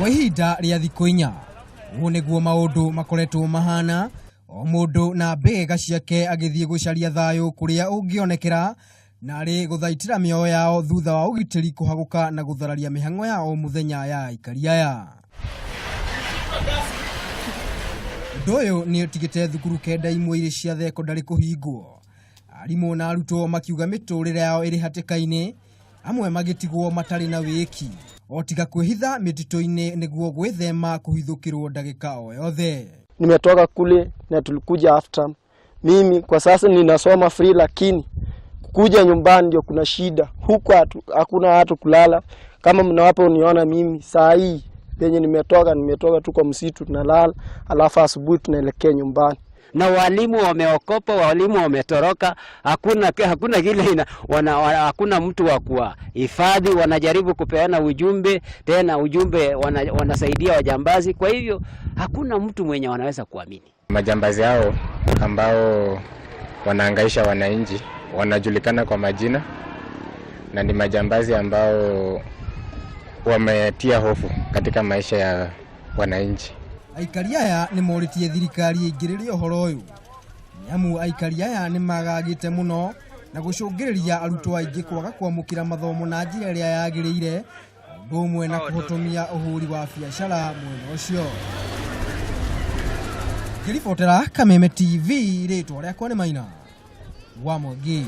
Kwa ihinda rĩa thikũ inya, ũũ nĩguo maũndũ makoretwo mahana, o mũndũ na mbĩga ciake agĩthiĩ gũcaria thayũ kũrĩa ũngĩonekera, narĩ gũthaitĩra mĩoyo yao thutha wa ũgitĩri kũhagũka na gũthararia mĩhang'o ya o mũthenya ya aikari aya. Ũndũ ũyũ nĩ ũtigĩte thukuru kenda imwe irĩ cia thekondarĩ kũhingwo, arimũ na arutwo makiuga mĩtũrĩre yao ĩrĩ hatĩka-inĩ, amwe magĩtigwo matarĩ na wĩki o tiga kwĩhitha mĩtitũ-inĩ nĩguo gwĩthema kũhithũkĩrwo ndagĩka o yothe. Nimetoka kule na tulikuja after. Mimi kwa sasa ninasoma free, lakini kuja nyumbani ndio kuna shida. Huku hakuna watu kulala. Kama mnawapa uniona mimi saa hii penye nimetoka, nimetoka tu kwa msitu tunalala, alafu asubuhi tunaelekea nyumbani. Na walimu wameokopa, walimu wametoroka, hakuna kile ina, wana, wana, hakuna mtu wa kuwahifadhi. Wanajaribu kupeana ujumbe tena ujumbe wanasaidia wajambazi. Kwa hivyo hakuna mtu mwenye wanaweza kuamini. Majambazi hao ambao wanahangaisha wananchi wanajulikana kwa majina na ni majambazi ambao wametia hofu katika maisha ya wananchi. Aikari aya nĩ morĩtie thirikari ĩingĩrĩre ũhoro ũyũ, nĩamu aikari aya nĩ magagĩte mũno na gũcũngĩrĩria arutwo aingĩ kwaga kwamũkĩra mathomo na njĩra ĩrĩa yagĩrĩire, ũndũ ũmwe na kũhotomia ũhũri wa biacara mwena ũcio. Ngĩribotera Kameme TV, rĩtwa rĩakwa nĩ Maina wa Mwangi.